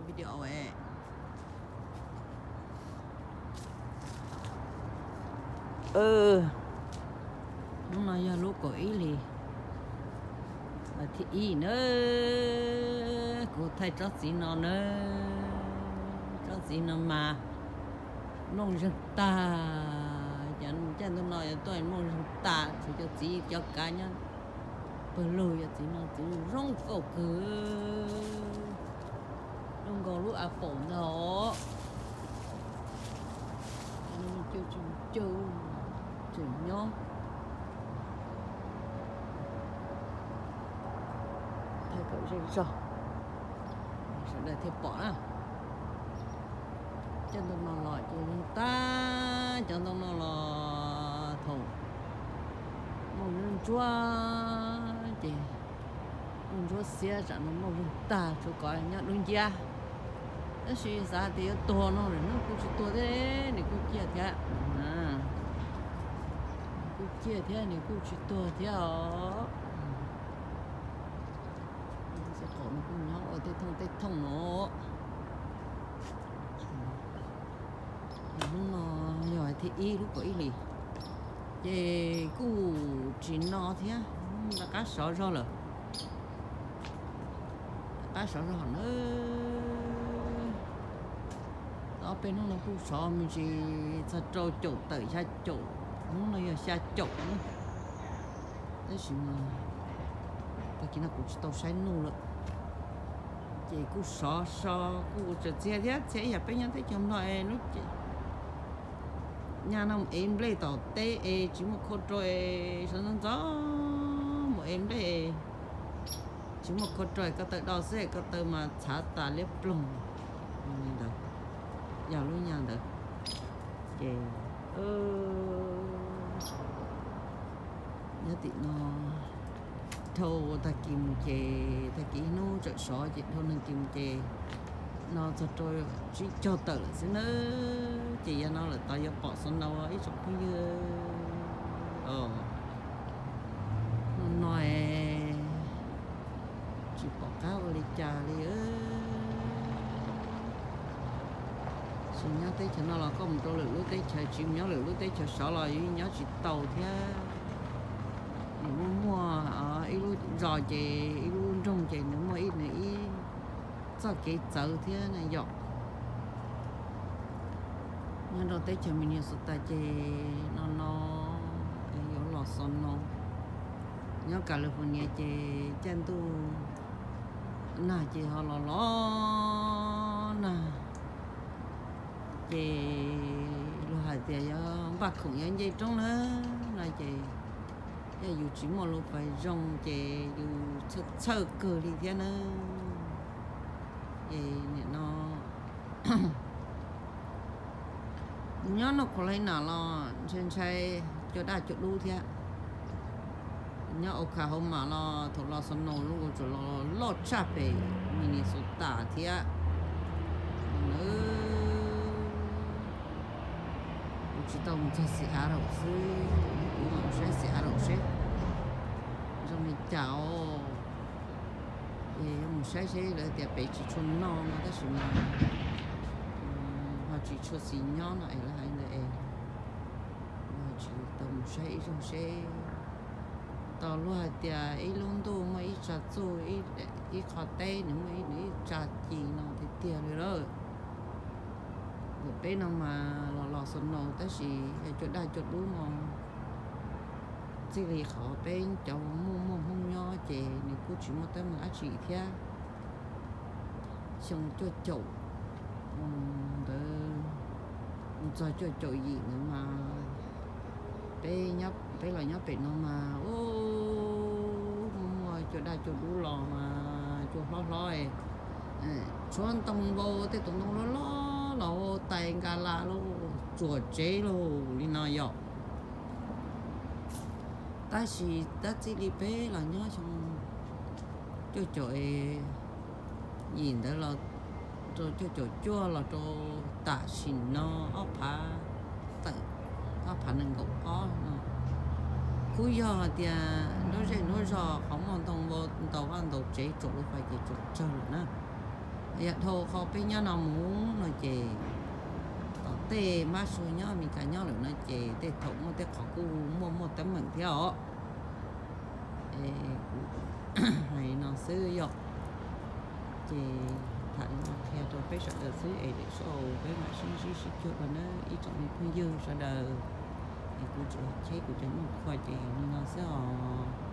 Video es, hnub no yog lub kaum ib hlis, vas thib ib na. Kuv thaij tsob txiv no na, tsob txiv no mas mloog zeeg tag. Cov caij ntuj no yuav tuaj mloog zeeg tag, tshuav cov txiv cov kav nyob pawg lug. Cov txiv no txiv zoo nkauj kawg, zoo nkaus lub apple ntag os. Cawg cawg tseem nyob, thaij kom zej zog sawv daws thiaj pom na. Caij ntuj no los ces yeej tag, cov ntoo no los thaum muaj ntsuab ces muaj ntsuab xiab, tsam no muaj lug tag, tshuav kom nyob dub nciab. Tab sis xav tias yuav tuag no lawm, nws kuj tsis tuag thiab, nws kuj ciaj thiab. Kuj ciaj thiab, nws kuj tsis tuag thiab os. Qaum no kuj nyob ua tej thooj tej thooj no. Hnub no yog vas thib ib lub kaum ib hlis, ces kuj tsis no thiab, rov qab sov zog lawm. Rov qab sov zog na. Ob peb hnub no kuj sov me ntsis, txog rau caum tawm xya caum, hnub no yog xya caum na. Tab sis mas tag kis no kuv tsis tau saib nuj lawm, ces kuj sov so, kuj tsaws txiag thiab. Txhia ib yam peb nyob teb chaws Nplog es lub nyab no mus ev nplej tom teb es tsis muaj khau rau es sawv ntxov ntxov mus ev nplej es tsis muaj khau rau es ko taw do xwb, ko taw mas txhav tas liab ploog li ntawd, yog lub nyab ntawd. Ces nyob tim no dhau tag kis mus ces tag kis ib hnub tseem sov ces dhau nag kis mus ces no txog rau tsib caug tawm lawm xwb nawb. Ces yav no lawm tod yuav pom snow ib tsoom phooj ywg. Hnub no es tsis pom qab ua li cas li. Tsis nyob teb chaws no los koj mus rau lwm lub teb chaws, tsis nyob lwm lub teb chaws sov los yeej nyob tsis tau thiab. Nws muaj muaj ib lub zos ces ib lub nroog ces nws muaj ib nws ib txoj kev txawv thiab na yom. Nyob rau teb chaws Minnesota ces no no yuav los snow. Nyob California ces caij ntuj nag ces ho los los nag. Ces luag hais tias yuav npaj khoom yuav nce roob na no ces yog yus tsis muaj lub pais zoo ces yus txhawj txhawj kawg li thiab na. Ces nim no nyob North Carolina los ntshai ntshai cua daj cua dub thiab. Nyob Oklahoma los thaum los snow zoo nkaus tsuas los loj tshaj pem Minnesota thiab. Kuv tsis tau mus txog Seattle xwb, kuv mam mus saib Seattle seb zoo li cas os. Es yuav mus saib seb lawv tias pem tsis tshua no no tab sis mas ho tsis tshua xis nyob no es lawv hais ntawd es tsis tau mus saib ib zaug seb. Tau luag hais tias ib lub ntuj muaj ib tsa txuj, ib qho teb nws muaj ib tsa ci no tiag tiag li lawm. Ntawm peb no mas los los snow tab sis yog cua daj cua dub no, txij li qhov peb cov muaj muaj Hmoob nyob ces nws kuj tsis muaj teeb meem dab tsi thiab. Xyoo cuaj caum ntawd mus txog cuaj caum yim ntawd mas peb, peb los nyob pem no mas ub, muaj cua daj cua dub los mas cua hlob hlob, tshuav ntoo vau, tej tus ntoo loj loj los vau tais nkas las lauj, tsuam tsev lauj li no yom. Tab sis tab txij li peb los nyob xyoo cuaj caum yim ntawd los rau cuaj caum cuaj los rau tam sim no ob phav tawm, ob phav nees nkaum ob no, kuj yog hais tias nruab zej nruab zog qhov muaj ntoo vau ntaus vaj ntaus tsev tsuam lub pais ces tsuam tsawg lawm na. Yog dhau qhov peb nyob no mus no ces tom tej mab sua nyob Amelikas nyob lawm no ces tej thaum muaj tej qhov kuj muaj muaj teeb meem thiab os. Kuv hais no xwb yom. Ces tham li no qhia rau peb sawv daws xwb es lwm zaus peb mam sib ntsib sib cuag dua nawb ib tsoom me phooj ywg sawv daws. Es kuv tsuas cheb kuv cov nyuj qhua ces li no xwb os.